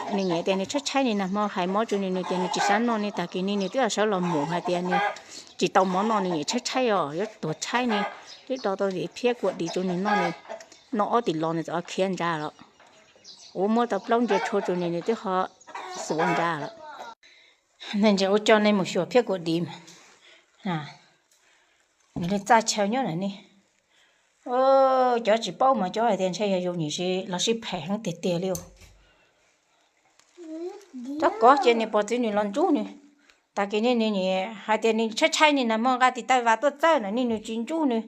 Nws nyiam tias nws tshaib tshaib ni nag hmo hais mob rau nws, nws tias nws tsis xav noj ni, tag kis ni nws twb sawv los mus hais tias nws tsis tau mov noj, nws nyiam tshaib tshaib os, yuav tuag tshaib ni. Twb do tau vim phiab kua dis rau nws noj, nws noj ob tis los nws txawm khiav ntsa lawm. Ua muab tau plaub ntsiav tshuaj rau nws, nws twb ho xuav ntsa lawm. Ntse ua coj nej mus xyuas phiab kua dis mas, nws li txaj chaw nyob na ne. Cov tsis paub mas cov hais tias ntshe yog yus nyim sis los sib phem heev tiag tiag li. Cov kov cia nws pom txiv nws los ntsub nws. Tag kis ni nws hais tias nws tshaib tshaib ni nag hmo nqa tis taw vas tuaj txawb na ni nws tsis ntsub nws.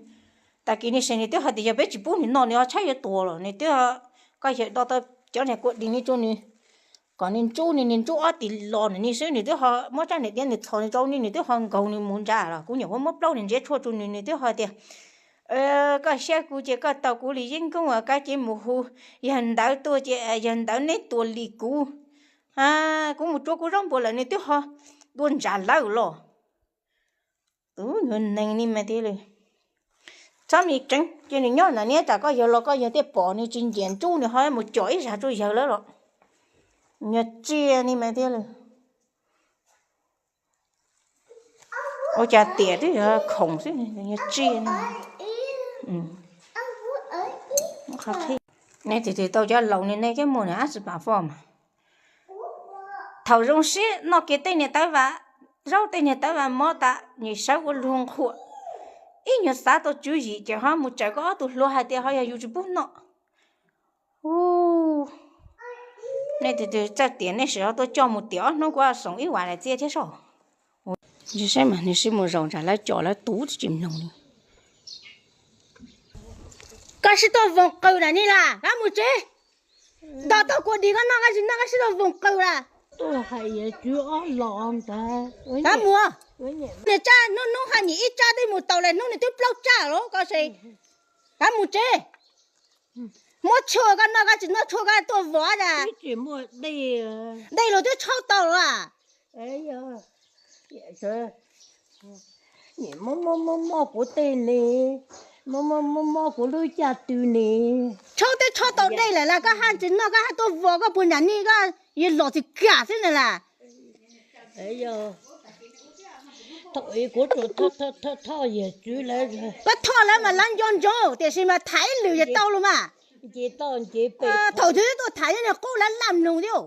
Tag kis ni ces nws twb hais tias yog peb tsis pub nws noj nws ho tshaib yuav tuag los nws twb, koj yawg do tau cov niag kua dis ni rau nws kom nws ntsub ni, nws ntsub ob tis los na ni xwb nws twb ho muab rab niag diav nws txhos nws rau ni nws twb ho nkaug nws mus ntsa los kuv nyuam qhuav muab plaub ntsiav tshuaj rau nws, nws twb ho tias koj siab kuv ces koj tau kuv li yeeb koob uas kab ces mus hu yawg ntawd tuaj ces yawg ntawd neb tua li kuv. Kuv mus tsuav kuv zaub npua lawm nws twb ho tua ntsa lawm los. Tus nyuag neeg ni mas tiag li. Txhob mi tseev, cia nws nyob ntawm niab tsam koj yawg los koj yawg thiaj pom nws tsis nyiam ntsub nws ho mus com ib zag rau yawg lawm los. Nyuag tsiaj ni mas tiag li. Ua cas tiam twb yog khoom xwb, nyuag tsiaj. Nej twb tau cov laus ni nej twb muaj nws ab tsi pas foj mas. Thaum zoo siab noj kiag tej niag tawv vas, zaub tej niag tawv vas mov tas nws sawv ua luag nqhuam. Ib nyuag xav tau tswv yim ces ho mus tsaws koj ob tug hluas hais tias ho yog yus tsis pub noj. Nej twb txawj tiam nej sim ho tuaj coj mus tiam ob hnub kuv xoom ib vas daim txiaj thiab soj. Ntshe saib mas nws sib mus zaum ntsam lawv com lawv tus twb tsis mloog li. Koj sib tuaj voos qws lawm ni las, koj mus tsev. Nto tau kua dis koj noj koj tsis noj koj sib tuaj voos qws lawm. Koj mus, niag tsaj hnub hnub hais niam ib tsaj twb mus tau lawm hnub nws twb plaub tsaj lawm koj se. Koj mus tsev. Muab tshuaj koj noj koj tsis noj tshuaj koj tuaj vov tas. Dej los twb tshaub tau lawm. Mob mob kuv tej ne, mob mob kuv lub caj tw ne. Tshaub twb tshaub tau dej lawm las koj haj tsis noj koj haj tuaj vov koj puas nram nej koj yog los tsis kam xwb na las. Thaum kuv tsuas thoj yawg tswv lawv. Koj thoj lawv mas lawv nco ntsoov tiam sis mas tham ib lwm yog tau los mas. Thaum twg tuaj tham nyob niag qub lawv laj mloog thiab.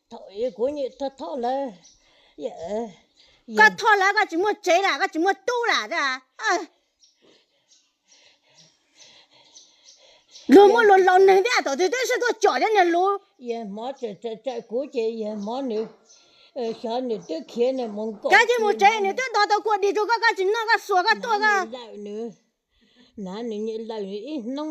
Thaum kuv thoj lawv, koj thoj lawv koj tsis muaj tsev lawm koj tsis muaj tub lawm. Luag muaj luag laus neeg thiab thaum twg twb sib tuaj com thiab niag lus. Yawg hmov txawm txawm kuv ces yawg hmov nws, xyov nws twb khiav nws mus nkaum. Koj cia mus tsev nws twb nto tau kua dis rau koj koj tsis noj koj xuas koj tuaj koj. Nws, nws nyiam lawm nws ib hnub.